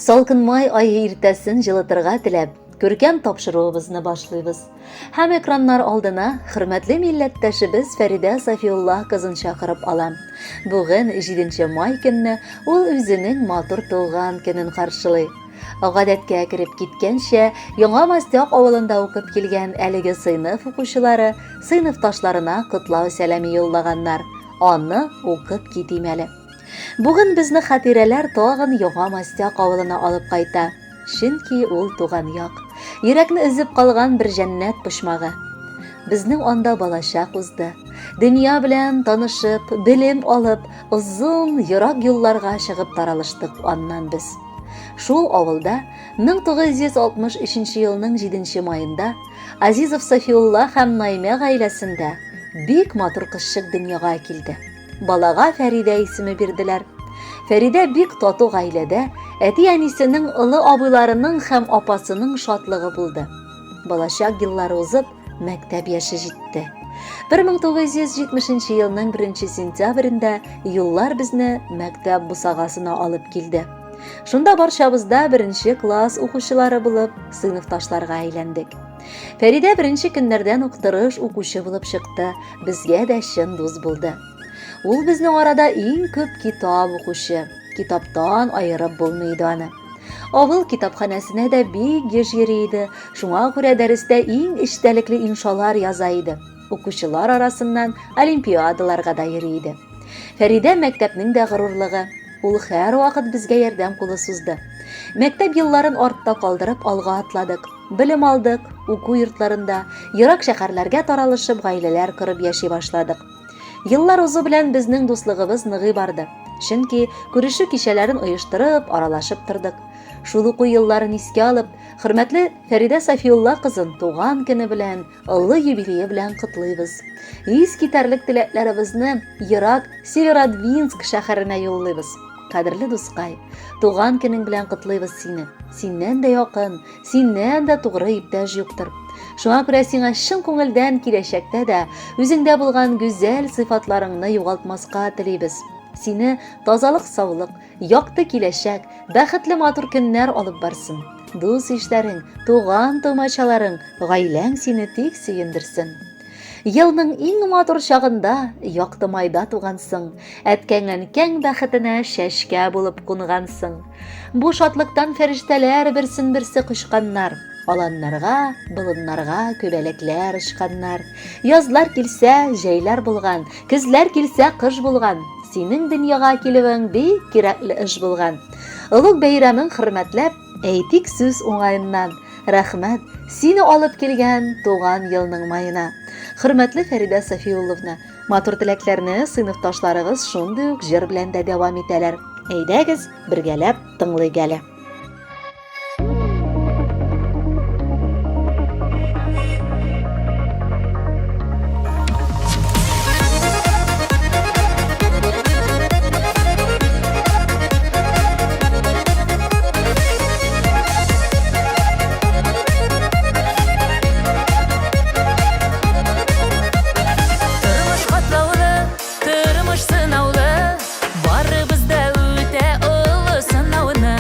Салкын май ае иртәсен җылытырга теләп, күркәм тапшыруыбызны башлыйбыз. Һәм экраннар алдына хөрмәтле милләттәшебез Фәридә Сафиулла кызын чакырып алам. Бүген 7 май көнне ул үзенең матур туган көнен каршылый. Гадәткә кереп киткәнчә, Яңа Мастяк авылында укып килгән әлеге сыйныф укучылары сыйныфташларына котлау сәламе юллаганнар. Аны укып китим әле. Бүген безне хатирәләр тагын Яңа Мастяк авылына алып кайта. Чөнки ул туган як. Йөрәкне өзеп калган бер җәннәт почмагы. Безнең анда балачак узды. Дөнья белән танышып, белем алып, озын, ерак юлларга чыгып таралыштык аннан без. Шул авылда 1963 елның 7 маенда Азизов Софиулла һәм Наймә гаиләсендә бик матур кызчык дөньяга килде. Балага Фәридә исеме бирделәр. Фәридә бик тату гаиләдә, әти-әнисенең олы абыйларының һәм апасының шатлыгы булды. Балачак еллары узып, мәктәп яше җитте. 1970 елның 1 сентябрендә юллар безне мәктәп бусагасына алып килде. Шунда барчабыз да беренче класс укучылары булып, сыйныфташларга әйләндек. Фәридә беренче көннәрдән үк тырыш укучы булып чыкты, безгә дә чын дус булды. Ул безнең арада иң күп китап укучы, китаптан аерып булмый иде аны. Авыл китапханәсенә дә бик еш йөри иде, шуңа күрә дәрестә иң эчтәлекле иншалар яза иде. Укучылар арасыннан олимпиадаларга да йөри иде. Фәридә мәктәпнең дә горурлыгы. Ул һәрвакыт безгә ярдәм кулы сузды. Мәктәп елларын артта калдырып алга атладык. Белем алдык, уку йортларында, ерак шәһәрләргә таралышып гаиләләр корып яши башладык. Еллар узу белән безнең дуслыгыбыз ныгый барды. Чөнки күрешү кичәләрен оештырып, аралашып тордык. Шул уку елларын искә алып, хөрмәтле Фәридә Сафиулла кызын туган көне белән, олы юбилее белән котлыйбыз. Ис китәрлек теләкләребезне ерак Северодвинск шәһәренә юллыйбыз. Кадерле дускай, туган көнең белән котлыйбыз сине. Синнән дә якын, синнән дә тугры иптәш юктыр. Шуңа күрә сиңа чын күңелдән киләчәктә дә үзеңдә булган гүзәл сыйфатларыңны югалтмаска телибез. Сине тазалык-саулык, Якты киләчәк, бәхетле матур көннәр алып барсын. Дус-ишләрең, туган-тумачаларың, гаиләң сине тик сөендерсен. Елның иң матур чагында, якты майда тугансың, әткәң-әнкәң бәхетенә чәчкә булып кунгансың. Бу шатлыктан фәрештәләр берсен-берсе кочканнар. Аланнарга, болыннарга күбәләкләр очканнар. Язлар килсә, җәйләр булган, көзләр килсә, кыш булган. Синең дөньяга килүең бик кирәкле эш булган. Олуг бәйрәмең хөрмәтләп, әйтик сүз уңаеннан, рәхмәт, сине алып килгән туган елның маена. Хөрмәтле Фәридә Сафиулловна, матур теләкләрне сыйныфташларыгыз шундый ук җыр белән дә дәвам итәләр. Әйдәгез, бергәләп тыңлыйк әле. Тормыш катлаулы, тормыш сынаулы. Барыбыз да үтә олы сынауны.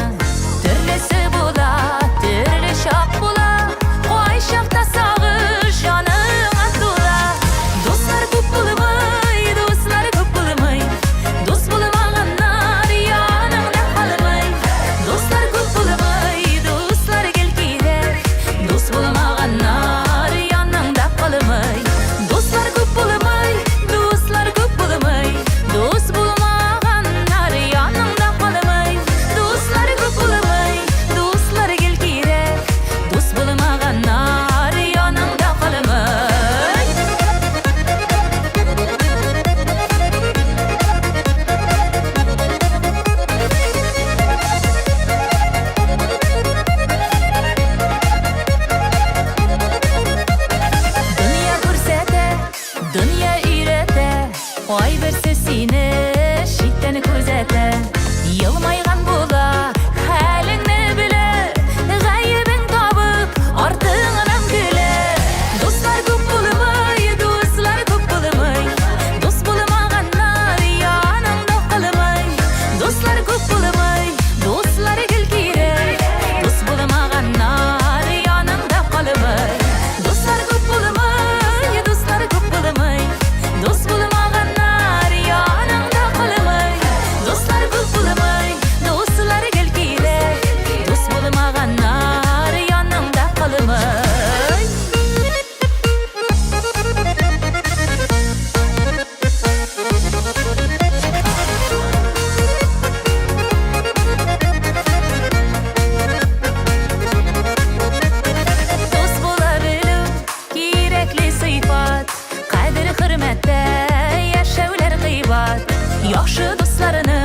Дусларны.